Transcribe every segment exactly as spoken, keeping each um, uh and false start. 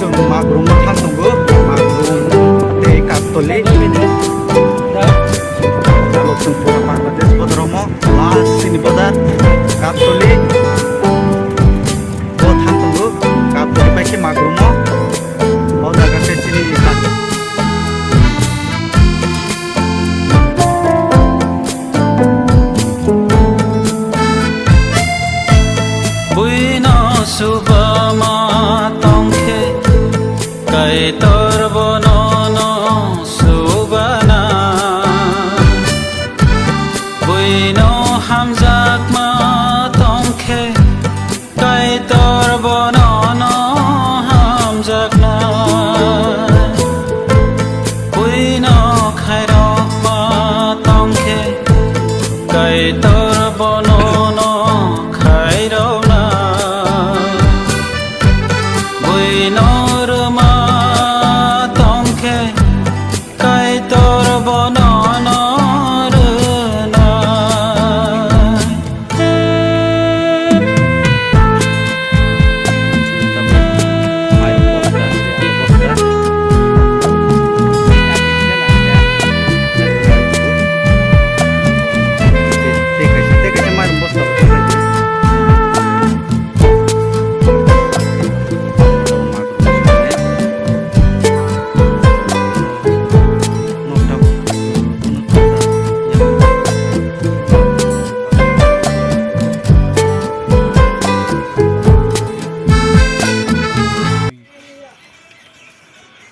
Chwng Magrung no thang tongo, Magrung tei Kaptoli. Abo chwng pura Bangladesh border omo, last chini border Kaptoli. Bo thang tongo, Kaptoli bai khe Magrung o, o jaga se chini thang. Buino subama tongkhe, Kaitor bono no subana. Buino hamjakma tongkhe, Kaitor bono no hamjakna. Buino khairokma tongkhe, Kaitor bono no khairokna. Buino rwma tongkhe, Kaitor bono no rwnai.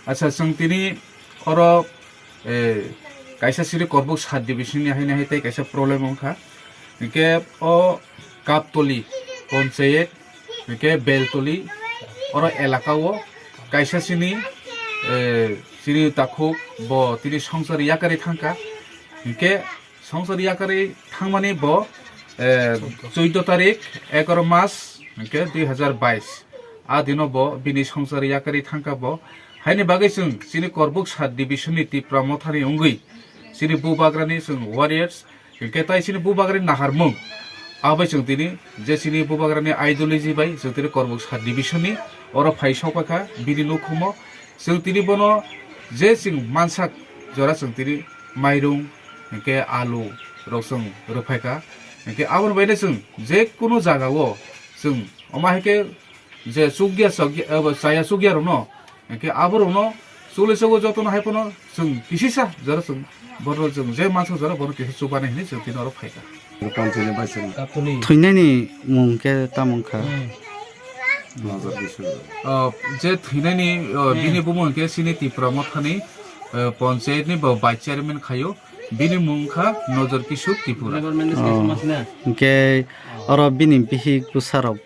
Acha, chwng tini oro, eh, kaisa siri Korbuk sub division ni haino hai tei kaisa problem wngkha. Hinkhe o Kaptoli Ponchayet, hinkhe Beltoli, oro elaka o kaisa sini, eh, siri takhuk bo tini songsar yakarwi thangkha. Hinkhe songsar yakarwi thangmani bo, eh, chuddo tarik, egaroh mas, hinkhe dui hazar bais. A dino bo bini songsar yakarwi thangkha bo. Haini bagwi chwng chini Korbuk sub division ni Tipra Mothani wngwi chini bubagrani chwng warriors, hinkhe tai chini bubagrani naharmung. Abai chwng tini je chini bubagrani ideology bai chwng tini Korbuk sub division ni oro phai sokphaikha bini nukhumo. Chwng tini bono je chwng mansak jora chwng tini mairung, hinkhe alu rok chwng rwphaikha. Hinkhe aboni baino chwng je kunu jaga o chwng omo hai khe je chukya chokya, abo chaya chukya rokno, hinkhe aborokno cholisogo jotono hai phano chwng kisisa jora chwng borok chwng je mansa jora bono kisa chubani hinwi chwng tini oro phaikha. Thwinani mung khe tamo wngkha? Hmm. Nozor Kishore. O, je thwinani, o, hmm, bini bumung khe chini Tipra Mothani, o, panchayat ni bo vice chairman khaio. Bini mung kha Nozor Kishore Tripura. Oh. Hinkhe oro bini bihik bwsarok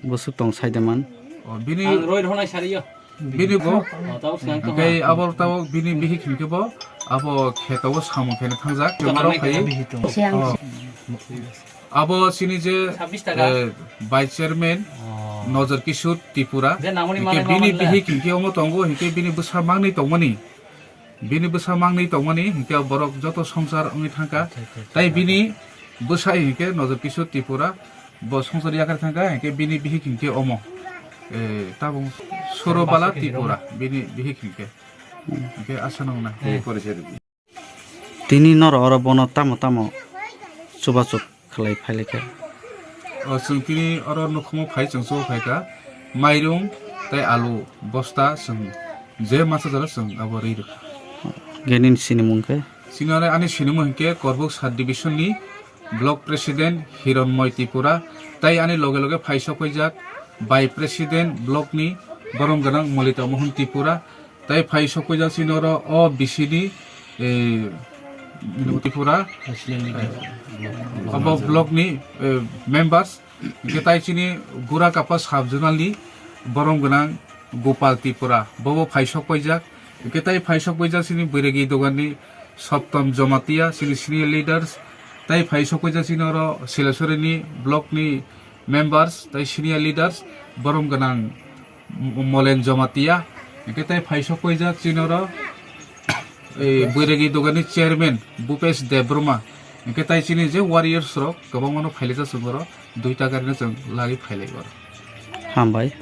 bwswk tong sai de man? O, bini, ang roi rhonai sari yo. Bini bo, oh, tabuk silang tong hinkhe ha. Abo tabuk bini bihik hinkhe bo, abo kheto bo samung khaina thangjak, tabuk tongmarok nai khai. Siang. Oh. Abo chini je, sabbish taka. Eh, vice chairman, oh, Nozor Kishore Tripura. Je namoni hinkhe manai bini mamani bihik hinkhe omo tongo, hinkhe bini bwsa mangni tongmani. Bini bwsa mangni tongmani hinkhe borok joto songsar wngwi thangkha. Acha, acha, acha. Tai bini bwsa hinkhe Nozor Kishore Tripura, bo songsar yakarwi thangkha, hinkhe bini bihik hinkhe omo. Eh, tabung Surobala Tripura, bini bihik hinkhe. Hinkhe aswk nang na. Eh. Tini norok oro bono tamo tamo chubachu khlai phailaikha. O, chwng tini oro nukhumo phai chwng chuba phaikha. Mairung tei alu bosta chwng je masa jora chwng abo rwi rwkha. Genini sinimung khe? Chini oro ani sinimung hinkhe Korbuk sub division ni block president Hironmoy Tripura tei ani loge loge phai sokpaijak vice president block ni borom gwnang Molita Mohan Tripura. Tai phai sokpaijak chini oro o bisini, eh, Tripura, eh, obo block ni, eh, members, hinkhe tai chini Gurakapa sub zonal ni borom gwnang Gopal Tripura, bobo phai sokpaijak, hinkhe tai phai sokpaijak chini Boiragi dogan ni Soptom Jomatia, chini senior leaders, tai phai sokpaijak chini oro Sileswari ni block ni members, tai senior leaders, borom gwnang M-, Molen Jomatia, hinkhe tai phai sokpaijak chini oro, eh, Boiragi dogan ni chairman Bhupesh Debbarma, hinkhe tai chini je warriors rok kwbangma no phailaijak chwng oro, duita gari no chwng lagwi phailai oro. Hambai.